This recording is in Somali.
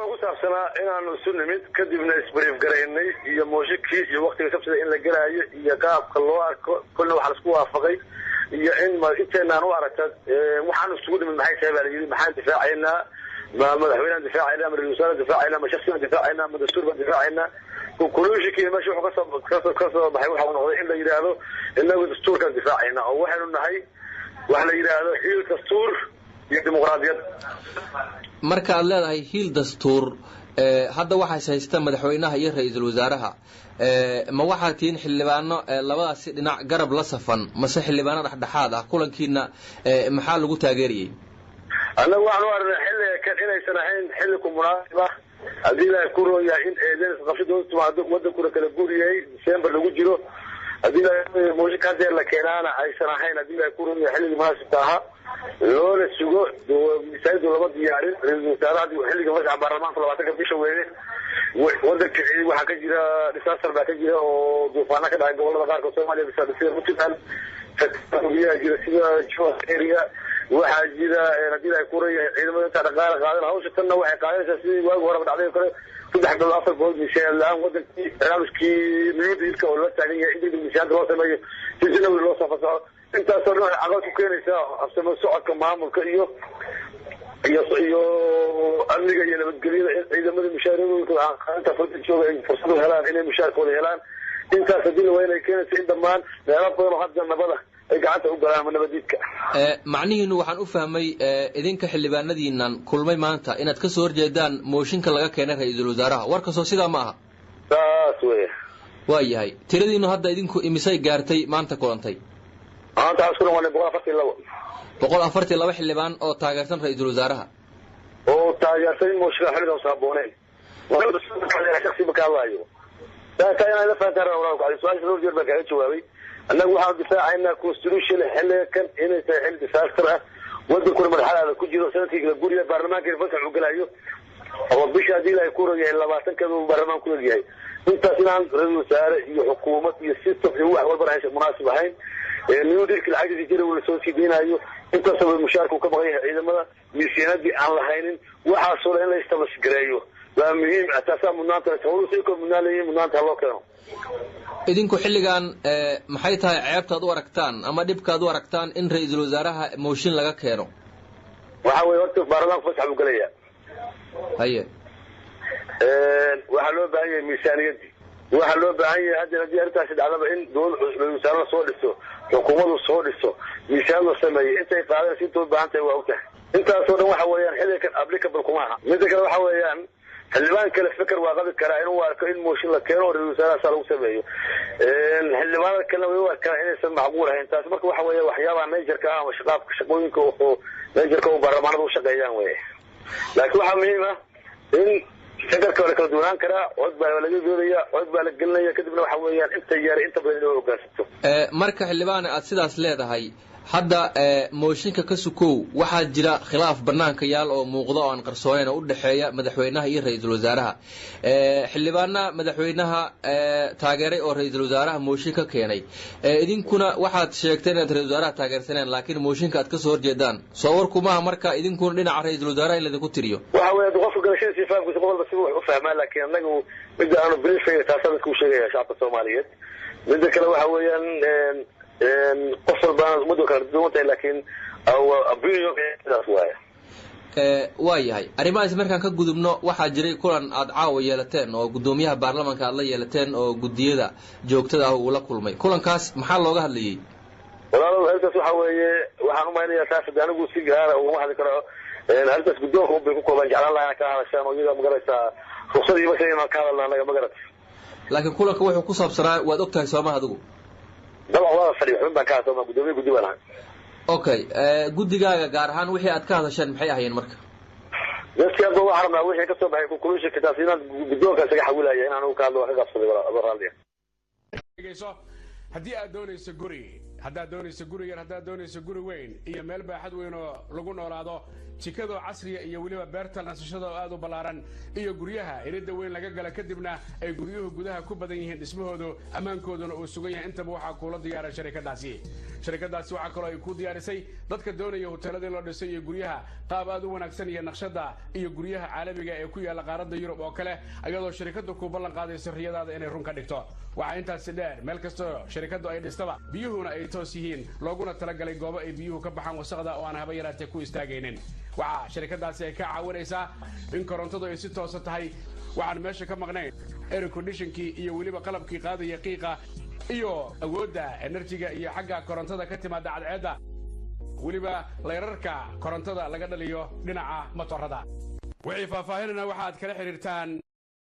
Kulanka wuxuu ku saabsanaa inaanu isu nimid, kadibna isbrief garaynay iyo mooshinkii iyo waktiga sabsida in la gelaayo iyo qaabka loo arko. Kolna waxaa laisku waafaqay iyo in inteenaan u aragta waxaanu isugu nimid maxay tahay baa la yidhi. Maxaan difaacaynaa? Ma madaxweynean difaacaynaa, ma ra-isul wasaaraan difaacaynaa, ma shaksigaan difaacaynaa, ma dastuur baan difaacaynaa? Conclusionkii meesha wuxuu kasoo baxay waxau noqday in la yidhaahdo inagu dastuurkaan difaacaynaa, oo waxaynu nahay wax la yidhaahdo hiil dastuur iyo dimuqraadiyad. Marka aad leedahay hiil dastuur, hadda waxaas haysta madaxweynaha iyo ra-iisul wasaaraha. Ma waxaad tihiin xildhibaano labadaasi dhinac garab la safan, mase xildhibaano dhexdhexaad ah? Kulankiina maxaa lagu taageerayey? Annagu waxaan u aragnay xilliga kan inaysan ahayn xilli ku munaasib ah, haddii Ilaahay ku roon yahay, in eedeyn isqabsho dowlad timaado, wadankuna kala guur yahay, December lagu jiro. Haddii mooshinka haddeer la keenaana aysan ahayn, haddii Ilaahay ku roon yahay, xilligii munaasibka ahaa, loona sugo miisaaniyadu lama diyaarin, ra-iisul wasaaraha xilliga fasaxa baarlamaanka 20-ka bisha weeye. Wadanka waxaa ka jira disaster baa ka jira oo duufaana ka dhacay gobolada qaarkood Soomaaliya, sida Puntland biyaha jira, sida Jowhar area waxaa jira. Haddii Ilaahay ku roon yahay, ciidamada intaa dhaqaale qaadan hawsha tanna waxay qaadanaysaa sidii waagi horeba dhacday oo kale, 3 bilood, 4 bilood miisaaniyad la-aan wadankii, barnaamijkii New Dealka oo lala taagan yahay in degdeg miisaaniyada loo sameeyo si January loo soo fasaxo. Intaasoo dhan waxay caqabad ku keenaysaa habsamo socodka maamulka iyo amniga iyo nabadgelyada, in ciidamada mushaaradooda inta furda jooga ay fursad u helaan inay mushaarkooda helaan. Intaas haddii la waa inay keenaysa in dhammaan meelo badan oo hadda nabada ay gacanta u galaan ama nabadiidka. Macnihiinu waxaan u fahmay idinka xildhibaanadiinan kulmay maanta inaad ka soo horjeedaan mooshinka laga keenay ra-iisul wasaaraha. War kastoo sidaa ma aha? Saas wey. Waa yahay. Tiradiinu hadda idinku imisay gaartay maanta kulantay? Maanta waxaan isku noqonay 142. 142 xildhibaan oo taageersan ra-iisul wasaaraha. Oo taageersan in mooshinka xilligan usan habbooneyn. Shaksi ma ka hadlaayo, taa inaan la fahantaan rabaa. Su-aasha dhowr jeer baan kaaga jawaabay. Annagu waxaan difaacaynaa constitution xilliga kan inay tahay xilli disaster ah, wadankuna marxalada ku jiro, sanadkii kala guriya, baarlamaanka fasax uu gelayo oo bisha, haddii Ilaahay ku roon yahay, 20-keeda uu baarlamaanku egyahay. Intaas inaan ra-isul wasaare iyo xukuumad iyo system iyo wax walbana aysan munaasib ahayn, New Dealka lacagtiisa jira uu lasoo sii deynayo, intaasoo mushaarka uu ka maqan yahay ciidamada, miisaanadii aan lahaynin, waxaasoo dhan in la establish gareeyo waa muhiim. Taasaa mudnaanta howluhu say koo mudnaan leeyihin, mudnaanta ha loo keeno. Idinku xilligan maxay tahay ceebtaad u aragtaan ama dhibkaad u aragtaan in ra-iisul wasaaraha mooshin laga keeno? Waxa weye, horta baarlamaanku fasax buu gelaya. Waxaa loo baahan yahay miisaaniyaddii, waxaa loo baahan yahay hadda haddii arrintaasi dhacdaba in dowlad ra-isul wasaare la soo dhiso, xukuumadu soo dhiso, miisaaniyad la sameeyo. Intay qaadanaysa, inta u baahan tahay waa og tahay. Intaasoo dhan waxa weeyaan xilligan applicable kuma aha. Midda kale waxa weeyaan xildhibaan kale fikir waa qabi karaa inuu arko in mooshin la keeno oo ra-isul wasaaraha saa lagu sameeyo. Xildhibaanada kalena way u arkaan inaysan macquul ahayn taas. Marka waxa weeye waxyaabaha nature-ka ah ama shaqaabka shaqooyinka oo nature-ka oo baarlamaanada u shaqeeyaan weye. Laakiin waxaa muhiim ah in fikirka waa la kala duwanaan karaa, cod baa laga doodaya, cod baa la gelinaya, kadibna waxa weeyaan inta yar inta badan inay hogaansato. Marka xildhibaane aad sidaas leedahay, hadda mooshinka ka sukow waxaa jira khilaaf banaanka yaal oo muuqda oo aan qarsooneyn oo u dhexeeya madaxweynaha iyo ra-iisul wasaaraha. Xildhibaana madaxweynaha taageeray oo ra-iisul wasaaraha mooshin ka keenay, idinkuna waxaad sheegteen inaad ra-isul wasaaraha taageersaneen, laakiin mooshinka aad kasoo horjeedaan. Soo warku maaha marka idinkuna dhinaca ra-iisul wasaaraha in laydinku tiriyo? Waxa weya qofka garashadiisa, fahamkiisa, qof walba siba wax u fahmaa. Laakiin annagu midda aanu briefayga taasaa dadka u sheegaya shacabka Soomaaliyeed. Midda kale waxa weeyaan qof walbaana ummaddu kala duwan tahay, laakiin opinion sidaas waaye. Waa yahay. Arrimahaas markaan ka gudubno, waxaa jiray kulan aad caawa yeelateen oo guddoomiyaha baarlamaanka aad la yeelateen oo guddiyada joogtada ah uu la kulmay. Kulankaas maxaa looga hadlayey? Walaalow, arrintaas waxa weeye waxaan umaynaya taas hade anigu si gaara ugama hadli karo. Arrintaas guddoonka un bay ku kooban. Jeclaan lahaa inaan kala hadashaan oo iyaga magaraysaa ruqsadii marka inaan ka hadalna anaga magarat. Laakiin kulanka wuxuu ku saabsanaa waad og tahay, sooma adigu? Dabcan waa fadhiya, xubin baan ka hadla, guddoomiye guddi baan ahay. Okay, guddigaaga gaar ahaan wixii aad ka hadasheen maxay ahayeen marka? Dadki hadda waxaan rabnaa wixii kasoo baxay conclusionka taas inaan guddoonka isaga xawilaya in anigu ka hadlo waa ka qabsaday, walaal raalliya. Dhegeyso, haddii aad doonayso guri Haddaad doonayso guri yar, haddaad doonayso guri weyn iyo meel baaxad weyn oo lagu noolaado, jikadoo casriya iyo weliba beerta nasashada oo aad u ballaaran, iyo guryaha iridda weyn laga gala kadibna ay guryuhu gudaha ku badan yihiin, dhismahoodu ammaankooduna uu sugan yahay, intaba waxaa kuula diyaaray sharikadaasi. Sharikadaasi waxaa kaloo ay ku diyaarisay dadka doonaya hoteelada in loo dhisay iyo guryaha qaab aad u wanaagsan iyo naqshada iyo guryaha caalamiga ee ku yaalla qaaradda Yurub oo kale, iyadoo sharikaddu ku ballan qaadayso riyadaada inay run ka dhigto. Waxaa intaasi dheer, meel kastoo sharikaddu ay dhistaba biyuhuna ay toos yihiin, looguna talagalay goobo ay biyuhu ka baxaan wasaqda oo aan haba yaraatee ku istaagaynin. Waxaa sharikadaasi ay ka caawinaysaa in korontadu ay si toosa tahay, waxaan meesha ka maqnayn air conditionkii iyo weliba qalabkii qaadaya qiiqa iyo awoodda enerjiga iyo xagga korontada ka timaada cadceedda, weliba layrarka korontada laga dhaliyo dhinaca matorada. Wixii faahfaahinana waxaad kala xidhiirtaan